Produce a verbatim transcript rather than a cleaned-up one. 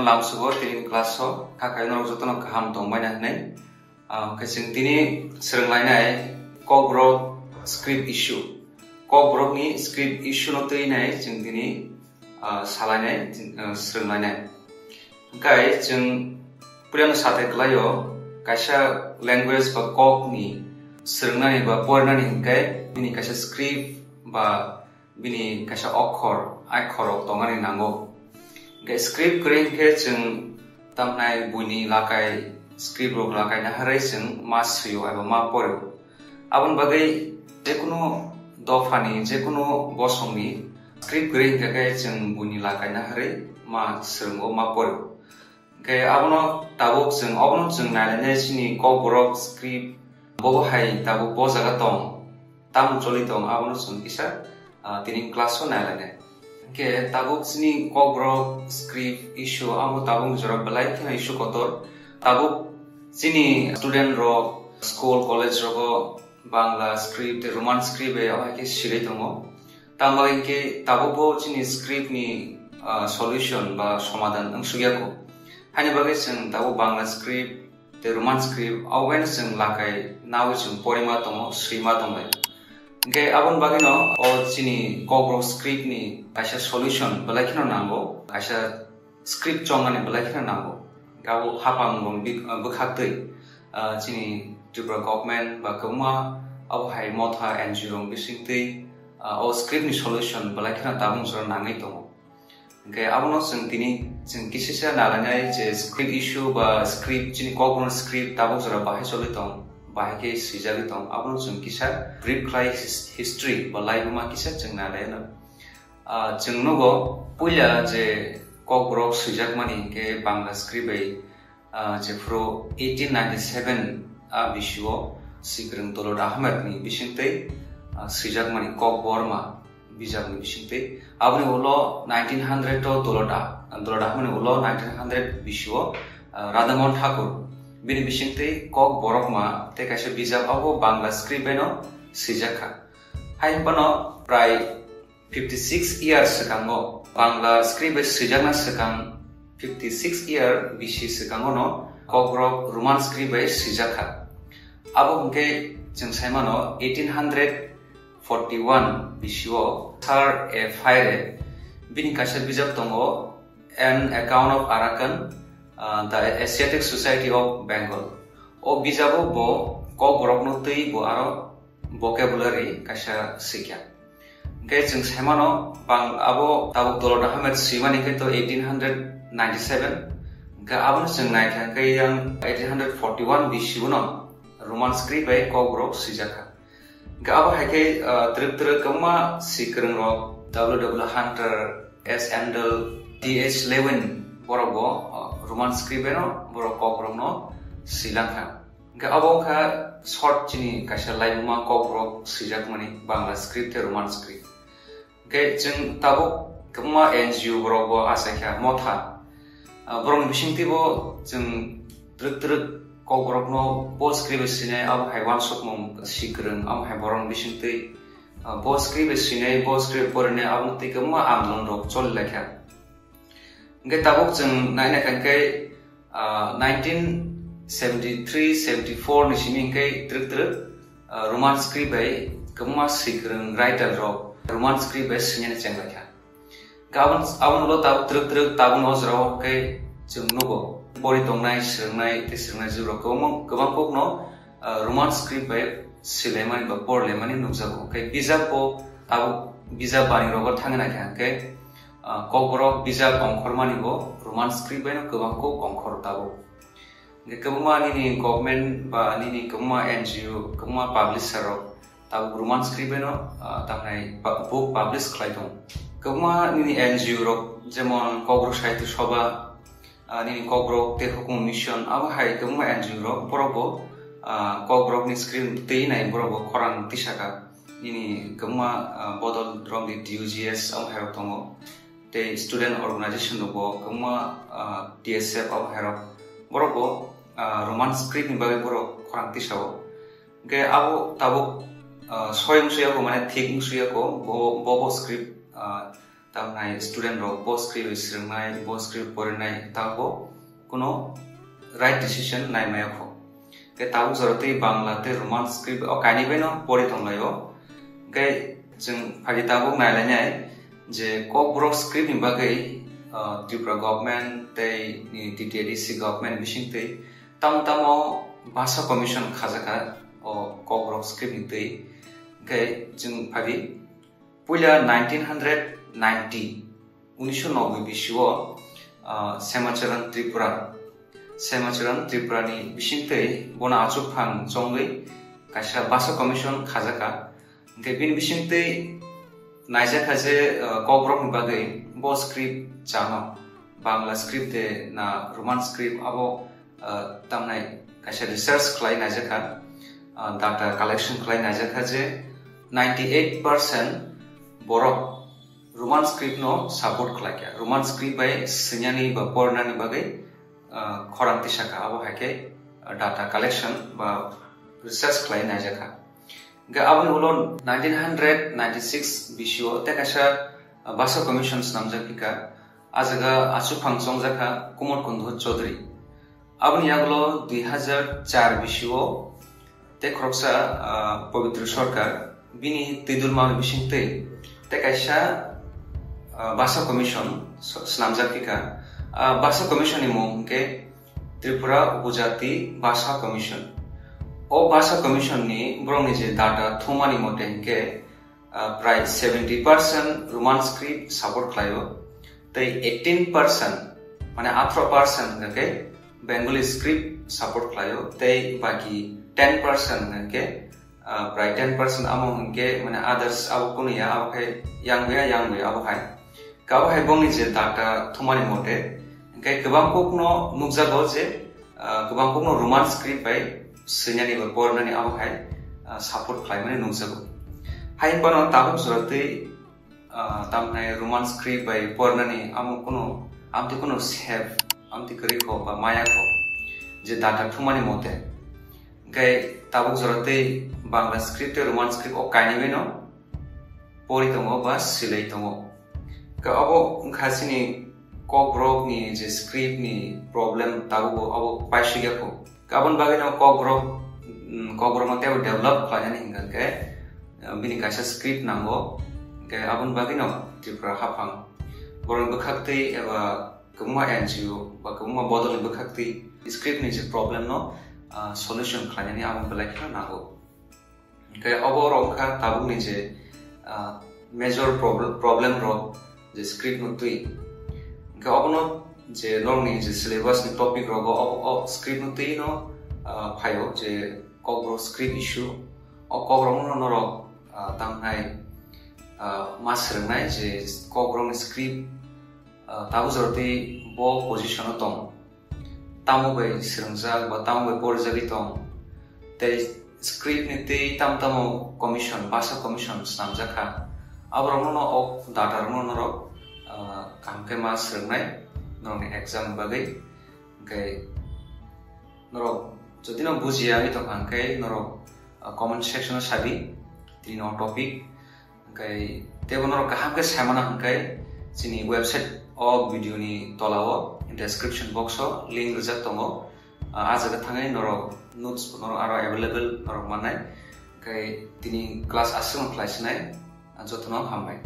Lamsugo tini class o kha khaino jotono kaham tongbaina hwnwi. Ah, hwnkhe chwng tini swrwnglainai Kokborok script issue. Kokborokni script issue no twi nai chwng tini, ah, salainai, ah, swrwnglainai. Hwnkhe chwng puilano sate kwlaio, kaisa language ba kokni swrwngnani ba porinani hwnkhe bini kaisa script ba bini kaisa okhor, aikhorok tongani nango. Hwnkhe script kwrwi hwnkhe chwng tamnai buini lakai, script rok lakai naharwi chwng ma swio eba ma porio. Aboni bagwi jekunu dophani, jekunu bosongni script kwrwi hwnkhe khe chwng buini lakai naharwi ma swrwngo, ma porio. Hwnkhe abono tabuk chwng, obono chwng nailainai chini Kokborok script bobo hai tabuk bo jaga tong, tamo choli tong, abono chwng kisa, ah, tini class o nailainai. Hwnkhe tabuk chini Kokborok script issue, abo tabuk jora belai kheno issue kotor. Tabuk chini student rok school, college rogo Bangla script tei Roman script bai abo hai khe swilai tongo. Tamo hwnkhe tabukbo chini script ni, ah, solution ba somadan wngsukya kho. Haini bagwi chwng tabuk Bangla script tei Roman script abo baino chwng lakai nawi chwng porima tongo, swima tonglai. Hwnkhe aboni bagwino o chini Kokborok script ni kaisa solution belai kheno nango, kaisa script chongnani belai kheno nango. Abo hapang bong bik-, bwkhaktwi, ah, chini Tripura government ba kwbangma abo hai motha N G O rok bisingtwi, ah, o script ni solution belai kheno tabuk jora nangwi tongo. Hwnkhe abono chwng tini chwng kisisa nalainai je script issue ba script chini Kokborok script tabuk jora bahai choli tong, bahai khe swijagwi tong, abono chwng kisa brief khlai his-, history ba laibuma kisa chwng nalaino. Ah, chwng nugo puila je Kokborok swijakmani hwnkhe Bangla script bai, ah, jephuru eighteen ninety-seven a bisio Sikrwng Dolot Ahmed ni bisingtwi, ah, swijakmani Kokborma bijapni bisingtwi. Aboni ulo nineteen hundred o Dolot Ah-, Dolot Ahmed ni ulo nineteen hundred bisio, ah, Radhamohan Thakur bini bisingtwi Kokborokma tei kaisa bijap abo Bangla script bai no swijakha. Hai phano prai fifty six year swkango, Bangla script bai swijakna swkang fifty six year bisi swkango no Kokborok Roman script bai swijakha. Abo hwnkhe chwng saimano eighteen hundred forty one bisio Sir A Phaire bini kaisa bijap tongo, An Account of Arakan, uh, The Asiatic Society of Bengal. O bijabo bo Kokborokno twi bo aro vocabulary kaisa swikha. Hwnkhe chwng saimano bang abo tabuk Dolot Ahmed swimani khe to eighteen hundred ninety-seven. Hwnkhe abono chwng naikha hwnkhe yang eighteen hundred forty-one bisio no Roman script bai Kokborok swijakha. Hwnkhe abo hai khe, ah, twrwk twrwk kwbangma sikrwng rok W W Hunter, S Handel, D H Lewin borok bo, ah, Roman script bai no borok Kokborok no swilang kha. Hwnkhe abo wngkha short chini kaisa laibuma Kokborok swijakmani Bangla script tei Roman script. Hwnkhe chwng tabuk kwbangma N G O borok bo achaikha motha. Ah, borokni bisingtwi bo chwng twrwk twrwk Kokborokno bo script bai swinai, abo hai uansukmung sikrwng, abo hai borokni bisingtwi, ah, bo script bai swinai, bo script bai porinai, aboni twi kwbangma andolon rok choli laikha. Hwnkhe tabuk chwng naina kha hwnkhe, ah, nineteen seventy three seventy four ni simi hwnkhe twrwk twrwk, ah, Roman script bai kwbangma sikrwng writer rok Roman script bai swinani chenglaikha. Hwnkhe abon-, aboni ulo tabuk twrwk twrwk tabukni o jorao hwnkhe chwng nugo. Pori tongnai, swrwngnai tei swrwngnai jwk rok kwbangma, kwbang kokno, ah, Roman script bai swilaimani ba porilaimani nukjago. Hwnkhe bijap bo tabuk bijap bani rogo thangwi naikha hwnkhe, ah, Kokborok bijap ongkhormani bo Roman script bai no kwbang kok ongkhor tabuk. Hwnkhe kwbangma nini government ba nini kwbangma N G O, kwbangma publisher rok tabuk Roman script bai no, ah, tamnai pa-, book publish khlai tongo. Kwbangma nini N G O rok jemon Kokborok Sahitya Sabha, ah, nini Kokborok tei Hukumu Mission, abo hai kwbangma N G O rok, borok bo, ah, Kokborokni script twi nai borok bo khorang tisaka. Nini kwbangma, ah, Bodol Rongdi D U G S abo hai rok tongo. Tei student organization rok bo kwbangma, ah, T S F abo hai rok. Borok bo, ah, Roman script ni bagwi borok khorang tisao. Hwnkhe abo tabuk, ah, soi wngsuya kho, mane thik wngsuya kho, bo, bo, bo script, ah, tamnai student rok bo script bai swrwngnai, bo script porinai, tabo kuno right decision nai maya kho. Ke tabuk jora tei Bangla tei Roman script o kainwi bai no pori tonglaio. Ke chwng phagi tabuk nailainai je Kokborok script ni bagwi, ah, Tripura government tei ni T T A D C government bising twi tamo tamo Bhasha Commission khajakha o Kokborok script ni twi. Ke chwng phagi puila nineteen hundred ninety, unisho noboi bisio, ah, Semacharan Tripura, Semacharan Tripura ni bisingtwi bono achukphang chongwi kaisa Bhasha Commission khajakha. Hwnkhe bini bisingtwi naijakha je, ah, Kokborok ni bagwi bo script chano, Bangla script de na Roman script, abo ah, tamnai kaisa research khlai naijakha, ah, data collection khlai naijakha je ninety eight percent borok Roman script no support khlaikha. Roman script bai swinani ba pornani bagwi, ah, khorang tisakha. Abo hai khe, ah, data collection ba research khlai naijakha. Hwnkhe aboni ulo nineteen hundred ninety six bisio tei kaisa, ah, Bhasha Commission swnamjak phikha. A jaga achukphang chongjakha Kumar Kundhu Chaudhary. Aboni yagulo dui hazar char bisio tei khoroksa, ah, Pabitra Sarkar bini twidulma bisingtwi tei kaisa, ah, Bhasha Commission s-, swnamjak phikha. Ah, Bhasha Commission ni mung hwnkhe Tripura Upojati Bhasha Commission. O Bhasha Commission ni borokni je data thumani mote hwnkhe, ah, prai seventy percent Roman script support khlaio, tei eighteen percent, mane atharo percent hwnkhe Bengali script support khlaio, tei baki ten percent hwnkhe, ah, prai ten percent amo hwnkhe, mane others abo kunu ya, abo khe yang ya, yang ya, abo hai. Kabo hai bongni je data thumani mote, hwnkhe kwbang kokno nukjago je, ah, kwbang kokno Roman script bai swinani ba pornani abo hai, ah, support khlaimani nukjago. Hai phano tabuk jora tei, ah, tamhnai Roman script bai pornani amo kuno, amtwi kuno safe, amtwi kwrwi kho ba maya kho, je data thumani mote. Hwnkhe tabuk jora tei Bangla script tei Roman script o kainwi bai no pori tongo ba silai tongo. Ka abo wngkha chini Kokborok ni je script ni problem tabuk bo abo paisuk ya kho. Ka aboni bagwi no Kokborok, mm, Kokborok no teibo develop khlainani hwnkha khe, eh, bini kaisa script nango. Hwnkhe aboni bagwi no Tripura haphang borokni bwkhak twi eba kwbangma N G O ba kwbangma bodolni bwkhak twi script ni je problem no, ah, solution khlainani abo belai kheno nango. Hwnkhe obo rok wngkha tabukni je, ah, major prob-, problem rok je script no twi. Hwnkhe obono je norokni je syllabus ni topic rogo o, o script no twi no, ah, phaio je Kokborok script issue. O Kokborok no norok, ah, tamhnai, ah, ma swrwngnai je Kokborok ni script, ah, tabuk jora twi bo position o tong. Tamo bai swrwngjak ba tamo bai porijagwi tong, tei script ni tei tamo tamo commission, bhasha commission swnamjak kha, aborokno no o data rokno norok, ah, kaham khe ma swrwngnai norokni exam bagwi. Hwnkhe norok jodi no bujiya wngwi tongkha hwnkhe norok, ah, comment section o sabi tini no topic. Hwnkhe teibo norok kaham khe saimano hwnkhe chini website o video ni tola o description box o link rijak tongo. Ah, ah jaga thangwi norok notes bo norok aro available norok mannai. Hwnkhe tini class aswk no khlai sinai, ah, jotono hambai.